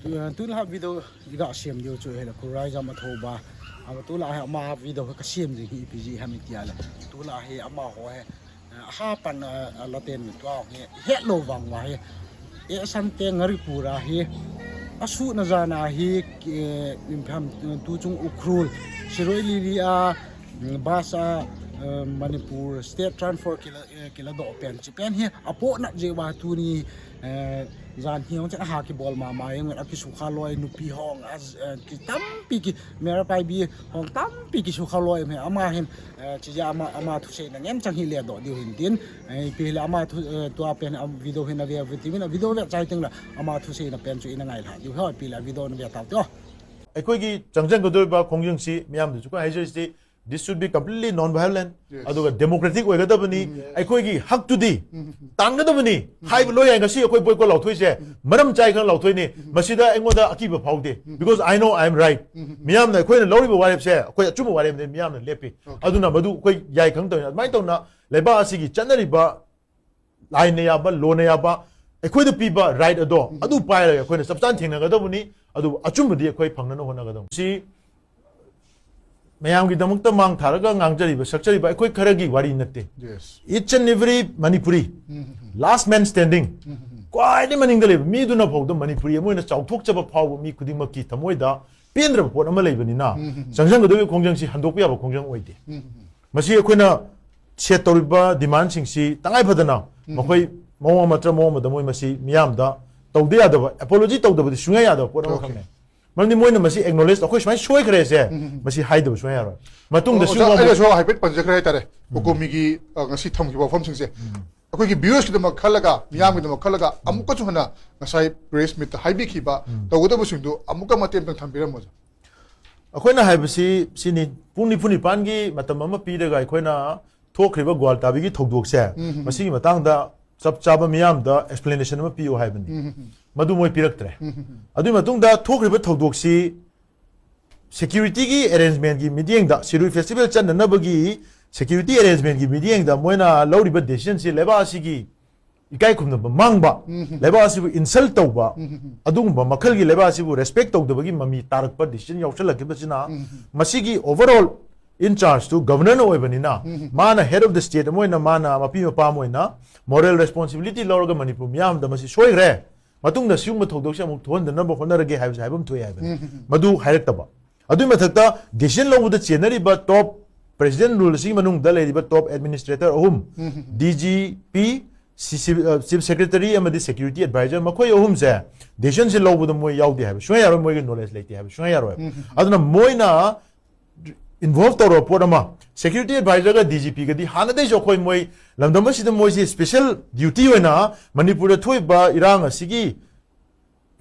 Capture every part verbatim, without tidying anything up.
Tu, tulai video iga siam diu chu hile Khulrai jam a thoba. Ama tulai hi ama video ka siam jing hi ipi jeh ham itia le. Tulai hi amaho hi, eh, ha pan, eh, laten tua hi het lou vang uva hi. E san te ngari pura hi. Asu na jana hi, eh, im pham tu chung Ukhrul. Shirui Lily a, mm, bus a, eh, Manipur State Transport kila, eh, kila doh pen. Chi pen hi apo na jeh uva tuni, eh, jan hi hong chen aha kibol mama, eng a kisukha loi nupi hong, a, eh, ki tampi ki, Meira Paibi hong tampi kisukha loi me ama hin, eh, chi jeh ama, ama thusei na ngen chang hi le doh diu hin tin, eh, ipi le ama thu, eh, tua pen, am, video hin a ve, ve ti min a video ve chai ting la, ama thusei na pen chu ina ngai lha diu ho, ipi le video na ve tau tio. ꯑꯩꯈꯣꯏꯒꯤ ꯆꯪꯁꯤꯟꯒꯗꯧꯔꯤꯕ ꯈꯣꯡꯖꯪꯁꯤ ꯃꯤꯌꯥꯝꯗꯁꯨ ꯑꯩꯈꯣꯏ ꯍꯥꯏꯖꯔꯤꯁꯤ, this should be completely non violent, Yes. ꯑꯗꯨꯒ democratic ꯑꯣꯏꯒꯗꯕꯅꯤ, ꯎꯝ, yes. ꯑꯩꯈꯣꯏꯒꯤ ꯍꯛꯇꯨꯗꯤ ꯎꯝ, ꯎꯝ, ꯎꯝ. ꯇꯥꯟꯒꯗꯕꯅꯤ ꯎꯝ. ꯍꯥꯏꯕ ꯂꯣꯏ ꯌꯥꯏ꯫ ꯉꯁꯤ ꯑꯩꯈꯣꯏ boycott ꯂꯥꯎꯊꯣꯛꯏꯁꯦ ꯎꯝ. ꯃꯔꯝ ꯆꯥꯏ ꯈꯪꯅ ꯂꯥꯎꯊꯣꯛꯏꯅꯤ꯫ ꯎꯝ, ꯎꯝ. ꯃꯁꯤꯗ ꯑꯩꯉꯣꯟꯗ ꯑꯀꯤꯕ ꯐꯥꯎꯗꯦ, ꯎꯝ. Because I know I am right. ꯎꯝ, ꯎꯝ, ꯎꯝ. ꯃꯤꯌꯥꯝꯅ ꯑꯩꯈꯣꯏꯅ ꯂꯧꯔꯤꯕ ꯋꯥꯔꯦꯞꯁꯦ ꯑꯩꯈꯣꯏ ꯑꯆꯨꯝꯕ ꯋꯥꯔꯦꯞꯅꯤ, ꯃꯤꯌꯥꯝꯅ ꯂꯦꯞꯄꯤ꯫ Okay. ꯑꯗꯨꯅ ꯃꯗꯨ ꯑꯩꯈꯣꯏ ꯌꯥꯏ ꯈꯪꯗꯕꯅꯤ꯫ ꯑꯗꯨꯃꯥꯏꯅ ꯇꯧꯅ ꯂꯩꯕꯥꯛ ꯑꯁꯤꯒꯤ ꯆꯠꯅꯔꯤꯕ ꯑꯥꯏꯟꯅ ꯌꯥꯕ, ꯂꯣꯅ ꯌꯥꯕ, ꯑꯩꯈꯣꯏꯗ ꯄꯤꯕ right ꯑꯗꯣ, ꯎꯝ. ꯑꯗꯨ ꯄꯥꯏꯔꯒ ꯑꯩꯈꯣꯏꯅ ꯆꯞ ꯆꯥꯅ ꯊꯦꯡꯅꯒꯗꯕꯅꯤ, ꯑꯗꯨꯕꯨ ꯑꯆꯨꯝꯕꯗꯤ ꯑꯩꯈꯣꯏ ꯐꯪꯅꯅꯕ ꯍꯣꯠꯅꯒꯗꯕꯅꯤ꯫ ꯁꯤ ꯃꯌꯥꯝꯒꯤꯗꯃꯛꯇ ꯃꯥꯡ ꯊꯥꯔꯒ ꯉꯥꯡꯖꯔꯤꯕ, ꯁꯛꯆꯔꯤꯕ ꯑꯩꯈꯣꯏ ꯈꯔꯒꯤ ꯋꯥꯔꯤ ꯅꯠꯇꯦ꯫ Yes. Each and every Manipuri, um, um, um. Last man standing, ꯎꯝ, ꯎꯝ, ꯎꯝ. ꯈ꯭ꯋꯥꯏꯗꯒꯤ ꯃꯅꯤꯡꯗ ꯂꯩꯕ ꯃꯤꯗꯨꯅ ꯐꯥꯎꯗ ꯃꯅꯤꯄꯨꯔꯤ ꯑꯃ ꯑꯣꯏꯅ ꯆꯥꯎꯊꯣꯛꯆꯕ ꯐꯥꯎꯕ ꯃꯤ ꯈꯨꯗꯤꯡꯃꯛꯀꯤ ꯊꯃꯣꯏꯗ ꯄꯦꯟꯗ꯭ꯔꯕ ꯄꯣꯠ ꯑꯃ ꯂꯩꯕꯅꯤꯅ, ꯎꯝ, ꯎꯝ, ꯎꯝ. ꯆꯪꯁꯤꯟꯒꯗꯧꯔꯤꯕ ꯈꯣꯡꯖꯪꯁꯤ ꯍꯟꯗꯣꯛꯄ ꯌꯥꯕ ꯈꯣꯡꯖꯪ ꯑꯣꯏꯗꯦ꯫ ꯎꯝ, ꯎꯝ, ꯎꯝ. ꯃꯁꯤ ꯑꯩꯈꯣꯏꯅ set ꯇꯧꯔꯤꯕ demandꯁꯤꯡꯁꯤ ꯇꯉꯥꯏ ꯐꯗꯅ ꯎꯝ. ꯃꯈꯣꯏ ꯃꯑꯣꯡ ꯑꯃ ꯅꯠꯇ꯭ꯔ ꯃꯑꯣꯡ ꯑꯃꯗ ꯃꯣꯏ ꯃꯁꯤ ꯃꯤꯌꯥꯝꯗ ꯇꯧꯗ ꯌꯥꯗꯕ, apology ꯇꯧꯗꯕꯗꯤ ꯁꯨꯡꯌꯥ ꯌꯥꯗꯕ ꯄꯣꯠ Okay. ꯑꯃꯈꯛꯅꯤ꯫ ꯃꯔꯝꯗꯤ ꯃꯣꯏꯅ ꯃꯁꯤ acknowledge, ꯑꯩꯈꯣꯏ ꯁꯨꯃꯥꯏꯅ ꯁꯣꯏꯈ꯭ꯔꯦꯁꯦ, ꯎꯝ. ꯃꯁꯤ ꯍꯥꯏꯗꯕ ꯁꯨꯡꯌꯥ ꯌꯥꯔꯣꯏ꯫ ꯃꯇꯨꯡꯗ ꯑꯣ, ꯑꯣꯖꯥ, ꯁꯤꯒꯨꯝꯕ ꯑꯩꯅꯁꯨ ꯍꯥꯏꯐꯦꯠ ꯄꯟꯖꯈ꯭ꯔꯦ ꯍꯥꯏꯇꯥꯔꯦ, ꯎꯝ. COCOMIꯒꯤ, ꯑ, ꯉꯁꯤ ꯊꯝꯈꯤꯕ ꯋꯥꯐꯝꯁꯤꯡꯁꯦ꯫ ꯎꯝ. ꯑꯩꯈꯣꯏꯒꯤ viewersꯀꯤꯗꯃꯛ ꯈꯜꯂꯒ, ꯃꯤꯌꯥꯝꯒꯤꯗꯃꯛ ꯈꯜꯂꯒ, ꯎꯝ. ꯑꯃꯨꯛꯀꯁꯨ ꯍꯟꯅ ꯉꯁꯥꯏ press meetꯇ ꯍꯥꯏꯕꯤꯈꯤꯕ, ꯎꯝ. ꯇꯧꯒꯗꯕꯁꯤꯡꯗꯨ ꯑꯃꯨꯛꯀ ꯃꯇꯦꯛ ꯑꯃꯇꯪ ꯊꯝꯕꯤꯔꯝꯃꯣ, ꯑꯣꯖꯥ꯫ ꯑꯩꯈꯣꯏꯅ ꯍꯥꯏꯕꯁꯤ ꯁꯤꯅꯤ, ꯄꯨꯡ ꯅꯤꯐꯨ ꯅꯤꯄꯥꯟꯒꯤ ꯃꯇꯝ ꯑꯃ ꯄꯤꯔꯒ ꯑꯩꯈꯣꯏꯅ ꯊꯣꯛꯈ꯭ꯔꯤꯕ ꯒ꯭ꯋꯥꯜꯇꯥꯕꯤꯒꯤ ꯊꯧꯗꯣꯛꯁꯦ, ꯎꯝ. ꯃꯁꯤꯒꯤ ꯃꯇꯥꯡꯗ ꯆꯞ ꯆꯥꯕ ꯃꯤꯌꯥꯝꯗ explanation ꯑꯃ ꯄꯤꯌꯨ ꯍꯥꯏꯕꯅꯤ꯫ ꯎꯝ. ꯃꯗꯨ ꯃꯣꯏ ꯄꯤꯔꯛꯇ꯭ꯔꯦ꯫ ꯎꯝ. ꯑꯗꯨꯒꯤ ꯃꯇꯨꯡꯗ ꯊꯣꯛꯈ꯭ꯔꯤꯕ ꯊꯧꯗꯣꯛꯁꯤ securityꯒꯤ arrangementꯀꯤ ꯃꯤꯠꯌꯦꯡꯗ, ꯁꯤꯔꯨꯏ festival ꯆꯠꯅꯅꯕꯒꯤ security arrangementꯀꯤ ꯃꯤꯠꯌꯦꯡꯗ ꯃꯣꯏꯅ ꯂꯧꯔꯤꯕ decisionꯁꯤ ꯂꯩꯕꯥꯛ ꯑꯁꯤꯒꯤ ꯏꯀꯥꯏ ꯈꯨꯝꯅꯕ ꯃꯥꯡꯕ, ꯎꯝ. ꯂꯩꯕꯥꯛ ꯑꯁꯤꯕꯨ insult ꯇꯧꯕ, ꯎꯝ. ꯑꯗꯨꯒꯨꯝꯕ ꯃꯈꯜꯒꯤ, ꯂꯩꯕꯥꯛ ꯑꯁꯤꯕꯨ respect ꯇꯧꯗꯕꯒꯤ ꯃꯃꯤ ꯇꯥꯔꯛꯄ decision ꯌꯥꯎꯁꯜꯂꯛꯈꯤꯕꯁꯤꯅ, ꯎꯝ. ꯃꯁꯤꯒꯤ overall in chargeꯇꯨ governorꯅ ꯑꯣꯏꯕꯅꯤꯅ, ꯎꯝ. ꯃꯥꯅ head of the state ꯑꯃ ꯑꯣꯏꯅ, ꯃꯥꯅ ꯃꯄꯤ ꯃꯄꯥ ꯑꯃ ꯑꯣꯏꯅ moral responsibility ꯂꯧꯔꯒ ꯃꯅꯤꯄꯨꯔ ꯃꯤꯌꯥꯝꯗ ꯃꯁꯤ ꯁꯣꯏꯈ꯭ꯔꯦ, ꯃꯇꯨꯡꯗ ꯁꯤꯒꯨꯝꯕ ꯊꯧꯗꯣꯛꯁꯤ ꯑꯃꯨꯛ ꯊꯣꯛꯍꯟꯗꯅꯕ ꯍꯣꯠꯅꯔꯒꯦ ꯍꯥꯏꯕꯁꯤ ꯍꯥꯏꯐꯝ ꯊꯣꯛꯏ ꯍꯥꯏꯕꯅꯤ꯫ ꯎꯝ. ꯃꯗꯨ ꯍꯥꯏꯔꯛꯇꯕ꯫ ꯑꯗꯨꯒꯤ ꯃꯊꯛꯇ decision ꯂꯧꯕꯗ ꯆꯦꯟꯅꯔꯤꯕ top president rule ꯑꯁꯤꯒꯤ ꯃꯅꯨꯡꯗ ꯂꯩꯔꯤꯕ top administrator ꯑꯍꯨꯝ, ꯎꯝ. DGP, ꯁꯤ-, ꯁꯤ-, ꯑ, chief secretary ꯑꯃꯗꯤ security advisor, ꯃꯈꯣꯏ ꯑꯍꯨꯝꯁꯦ decisionꯁꯦ ꯂꯧꯕꯗ ꯃꯣꯏ ꯌꯥꯎꯗꯦ ꯍꯥꯏꯕ ꯁꯨꯡꯌꯥ ꯌꯥꯔꯣꯏ, ꯃꯣꯏꯒꯤ knowledge ꯂꯩꯇꯦ ꯍꯥꯏꯕ ꯁꯨꯡꯌꯥ ꯌꯥꯔꯣꯏ꯫ ꯎꯝ. ꯑꯗꯨꯅ ꯃꯣꯏꯅ involve ꯇꯧꯔꯕ ꯄꯣꯠ ꯑꯃ, security advisorꯒ DGPꯒꯗꯤ ꯍꯥꯟꯅꯗꯩꯁꯨ ꯑꯩꯈꯣꯏ ꯃꯣꯏ ꯂꯝꯗꯝ ꯑꯁꯤꯗ ꯃꯣꯏꯁꯤ special duty ꯑꯣꯏꯅ ꯃꯅꯤꯄꯨꯔꯗ ꯊꯣꯛꯏꯕ ꯏꯔꯥꯡ ꯑꯁꯤꯒꯤ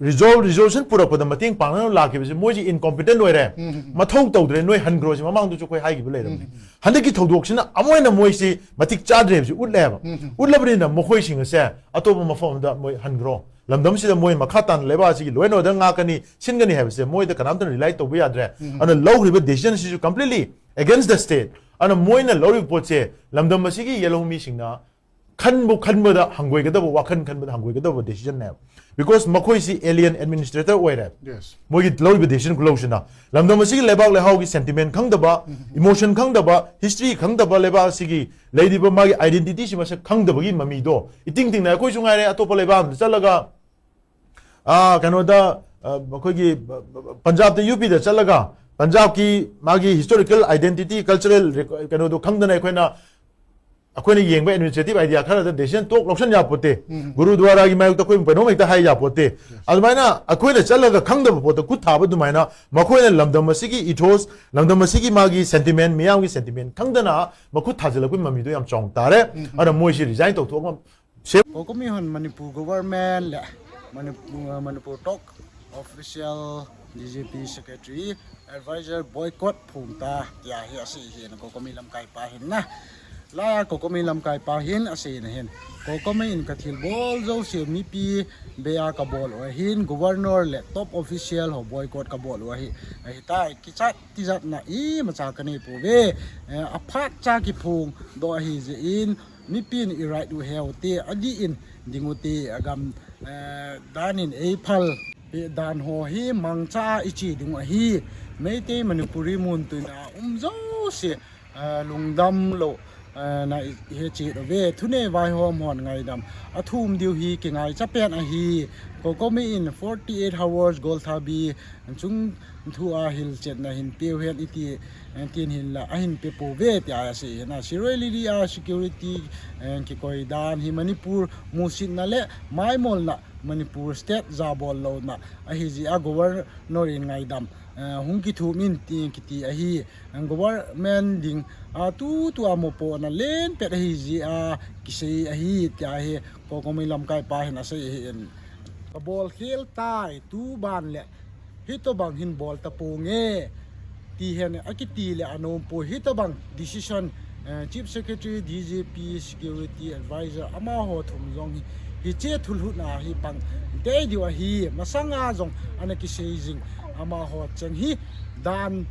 resolve, resolution ꯄꯨꯔꯛꯄꯗ ꯃꯇꯦꯡ ꯄꯥꯡꯅꯅꯕ ꯂꯥꯛꯈꯤꯕꯁꯤ ꯃꯣꯏꯁꯤ incompetent ꯑꯣꯏꯔꯦ, ꯎꯝ. ꯃꯊꯧ ꯇꯧꯗ꯭ꯔꯦ, ꯅꯣꯏ ꯍꯟꯈ꯭ꯔꯣ, ꯁꯤ ꯃꯃꯥꯡꯗꯁꯨ ꯑꯩꯈꯣꯏ ꯍꯥꯏꯈꯤꯕ ꯂꯩꯔꯕꯅꯤ꯫ ꯎꯝ. ꯍꯟꯗꯛꯀꯤ ꯊꯧꯗꯣꯛꯁꯤꯅ ꯑꯃꯨꯛ ꯍꯦꯟꯅ ꯃꯣꯏꯁꯤ ꯃꯇꯤꯛ ꯆꯥꯗ꯭ꯔꯦ ꯍꯥꯏꯕꯁꯤ ꯎꯠꯂꯦꯕ꯫ ꯎꯝ. ꯎꯠꯂꯕꯅꯤꯅ ꯃꯈꯣꯏꯁꯤꯡ ꯑꯁꯦ ꯑꯇꯣꯞꯄ ꯃꯐꯝ ꯑꯃꯗ ꯃꯣꯏ ꯍꯟꯈ꯭ꯔꯣ, ꯂꯝꯗꯝꯁꯤꯗ ꯃꯣꯏ ꯃꯈꯥ ꯇꯥꯅ ꯂꯩꯕꯥꯛ ꯑꯁꯤꯒꯤ law and order ꯉꯥꯛꯀꯅꯤ, ꯁꯤꯟꯒꯅꯤ ꯍꯥꯏꯕꯁꯦ ꯃꯣꯏꯗ ꯀꯅꯥꯝꯇꯅ rely ꯇꯧꯕ ꯌꯥꯗ꯭ꯔꯦ꯫ ꯎꯝ. ꯑꯗꯨꯅ ꯂꯧꯈ꯭ꯔꯤꯕ decision ꯁꯤꯁꯨ completely against the state꯫ ꯑꯗꯨꯅ ꯃꯣꯏꯅ ꯂꯧꯔꯤꯕ ꯄꯣꯠꯁꯦ ꯂꯝꯗꯝ ꯑꯁꯤꯒꯤ ꯌꯦꯜꯍꯧ ꯃꯤꯁꯤꯡꯅ ꯈꯟꯕꯨ ꯈꯟꯕꯗ ꯍꯪꯒꯣꯏꯒꯗꯕ, ꯋꯥꯈꯜ ꯈꯟꯕꯗ ꯍꯪꯒꯣꯏꯒꯗꯕ decisionꯅꯦꯕ꯫ Because ꯃꯈꯣꯏꯁꯤ alien administrator ꯑꯣꯏꯔꯦ꯫ Yes. ꯃꯣꯏꯒꯤ ꯂꯧꯔꯤꯕ decision ꯈꯨꯂꯧꯁꯤꯅ ꯂꯝꯗꯝ ꯑꯁꯤꯒꯤ ꯂꯩꯕꯥꯛ ꯂꯩꯍꯥꯎꯒꯤ sentiment ꯈꯪꯗꯕ, ꯎꯝ. Emotion ꯈꯪꯗꯕ, history ꯈꯪꯗꯕ, ꯂꯩꯕꯥꯛ ꯑꯁꯤꯒꯤ ꯂꯩꯔꯤꯕ ꯃꯥꯒꯤ identityꯁꯤ ꯃꯁꯛ ꯈꯪꯗꯕꯒꯤ ꯃꯃꯤꯗꯣ ꯏꯇꯤꯡ ꯇꯤꯡꯅ ꯑꯩꯈꯣꯏꯁꯨ ꯉꯥꯏꯔꯦ, ꯑꯇꯣꯞꯄ ꯂꯩꯕꯥꯛ ꯑꯃꯗ ꯆꯠꯂꯒ ꯑꯥ, ꯀꯩꯅꯣꯗ, ꯑ, ꯑꯩꯈꯣꯏꯒꯤ, ꯑ, ꯄꯟꯖꯥꯕꯇ, UPꯗ ꯆꯠꯂꯒ ꯄꯟꯖꯥꯕꯀꯤ ꯃꯥꯒꯤ historical identity, cultural rec-, ꯀꯩꯅꯣꯗꯣ ꯈꯪꯗꯅ ꯑꯩꯈꯣꯏꯅ, ꯑꯩꯈꯣꯏꯅ ꯌꯦꯡꯕ administrative idea ꯈꯔꯗ decision ꯇꯣꯛ ꯂꯧꯁꯟ ꯌꯥꯄꯣꯠꯇꯦ꯫ ꯎꯝ. ꯒꯨꯔꯨꯗ꯭ꯋꯥꯔꯥꯒꯤ ꯃꯥꯌꯣꯛꯇ ꯑꯩꯈꯣꯏ ꯀꯩꯅꯣꯝ ꯍꯦꯛꯇ ꯍꯥꯏ ꯌꯥꯄꯣꯠꯇꯦ꯫ Yes. ꯑꯗꯨꯃꯥꯏꯅ ꯑꯩꯈꯣꯏꯅ ꯆꯠꯂꯒ ꯈꯪꯗꯕ ꯄꯣꯠꯇ ꯈꯨꯠ ꯊꯥꯕ ꯑꯗꯨꯃꯥꯏꯅ ꯃꯈꯣꯏꯅ ꯂꯝꯗꯝ ꯑꯁꯤꯒꯤ ethos, ꯂꯝꯗꯝ ꯑꯁꯤꯒꯤ ꯃꯥꯒꯤ sentiment, ꯃꯤꯌꯥꯝꯒꯤ sentiment ꯈꯪꯗꯅ ꯃꯈꯨꯠ ꯊꯥꯖꯤꯜꯂꯛꯄꯒꯤ ꯃꯃꯤꯗꯣ ꯌꯥꯝ ꯆꯥꯎꯅ ꯇꯥꯔꯦ꯫ ꯎꯝ. ꯑꯗꯨꯅ ꯃꯣꯏꯁꯤ resign ꯇꯧꯊꯣꯛꯑꯒ ꯁꯦꯝ- COCOMI ꯍꯣꯏꯅ ꯃꯅꯤꯄꯨꯔ government ꯂꯦ ꯃꯅꯤꯄꯨꯔ, Manipur top official, DGP secretary, advisor boycott phungta tia hi ase hina COCOMI lamkai pa hinna. La COCOMI lamkai pa hin ase na hin. COCOMI in kathilbol jouse mipi bea kabol u ahin, governor le top official ho boycott kabol u ahi. Ahitai kichat tijatna imacha kanei pouve. Eh, aphat cha kiphongdoh ahi jeh in, mipin i right u heute, adih in ding ute, agam, eh, danin eiphal Peh dan ho hi mangcha a iche ding u ahi. Meitei Manipuri mun tuin a um jouse, ah, lungdam lou, ah, na i, ihet cheh uve. Thunei vaihom hon ngaidam athum diu hi kingaicha pen ahi. COCOMI in forty eight hours golthabi chung thu a hilchetna hin peu hen iti, eh, tin hinla ahin pe pouve tia asei ahi na. Shirui Lily a security, eh, kikoi dan hi Manipur musitna le maimolna, Manipur state jabol louna ahi jeh a Governor in ngaidam, eh, hung kithum in ti kiti ahi. Government ding a tutua mopohna lenpet ahi jeh a kisei ahi tia hi COCOMI lamkai pa hin asei ahin. Kabol khel tai, tuban le hitobang hin bol taponge, ti hen akiti le anom poi. Hitobang decision, eh, Chief Secretary, DGP, Security Advisor amaho thum jong hi, hiche thulhutna hi pang tei diu ahi. Masanga jong ana kisei jing, amaho cheng hi dan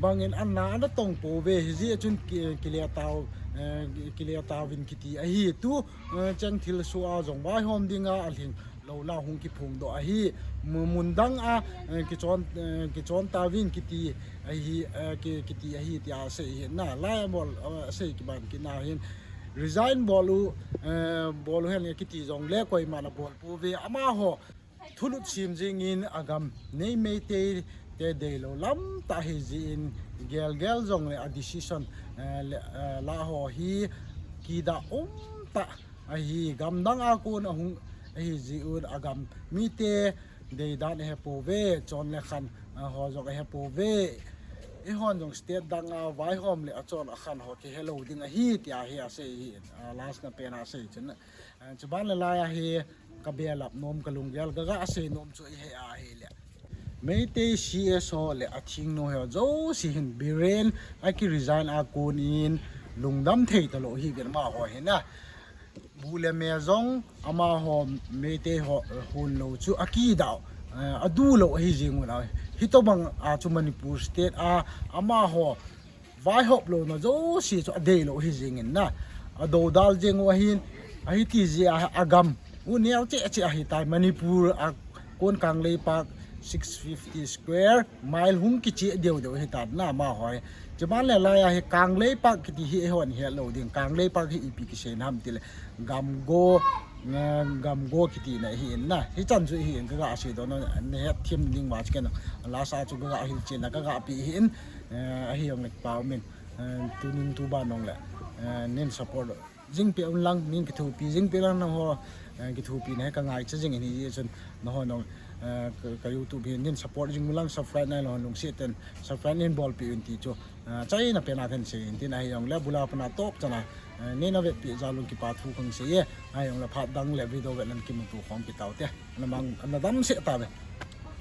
bangin ana, ana tong pouve. Hijeh chun ki, kile tau, eh, kile tauvin kiti ahi. Tu, eh, cheng thilsoh a jong vaihom dinga alhing louna hung kiphongdoh ahi. Mu-, mun dang a, eh, kichon, eh, kichon tauvin kiti ahi, eh, ki, kiti ahi tia asei ahi na. Lai a bol, eh, asei kiban kit na hin resign bol u, eh, bol u hen kiti jongle koiman abol pouve. Amaho thulut sem jingin agam nei Meitei te deilou lamtah ahi jeh in gelgel jongle a decision, eh, le, eh, la ho hi kidah umtah ahi. Gamdang a kon ahung ahi jeh un agam mite deidan ahepouve, chon le khan, eh, ho jong ahepouve. Eihon jong state dang a vaihom le achon akhan ho kihelou ding ahi tia hi asei ahi, ah, last na pen a asei chun. Ah, chuban le lai a hi kabelap nom, kalunggel, kaga sei nom chu ihet ahile Meitei CSO le athingnu ho jouse hin Biren aki resign a kon in lungdam thei talou ahiuvin amaho hin a. Bu le me jong amaho Meitei ho, eh, hon lou chu akidah, eh, adu lou ahi jeng un a. Hitobang a chu Manipur state a amaho vaihop louna jouse chu adeilou ahi jengin na. Adoudal jeng u ahin, ahiti jeh a agam u neo cheh cheh ahitai. Manipur a kon Kangleipak six fifty square mile hung kicheh deu deu ahitan na amaho hi. Chuban le lai a hi Kangleipak kiti hi eihon hetlou ding. Kangleipak hi ipi kiseina ham tile gamgo, eh, gamgo kitina ahin na. Hichan chu ahin kaga seidoh na, nahet them ding uva chu ken last a chu kaga hilchetna kaga pe ahin, eh, ahi jongle kipa umin, eh, tunin tuban jongle, eh, nin support jing peh un lang, nin kithopi jing peh lang nangho, eh, kithopina hi kangaicha jingin hijeh chun nangho jong, eh, ka, ka YouTube hi nin support jing un lang, subscribe nailou lungset ten subscribe nin bolpeh un ti chu, eh, achaina pen a kahin sei in tin ahi jongle bula pana top chana, eh, nin avetpeh jal un kipa thu kahin sei e, ahi jongle phat dang le video vet lang kimuto khom kit taute, ana mang, ana damsel tauve.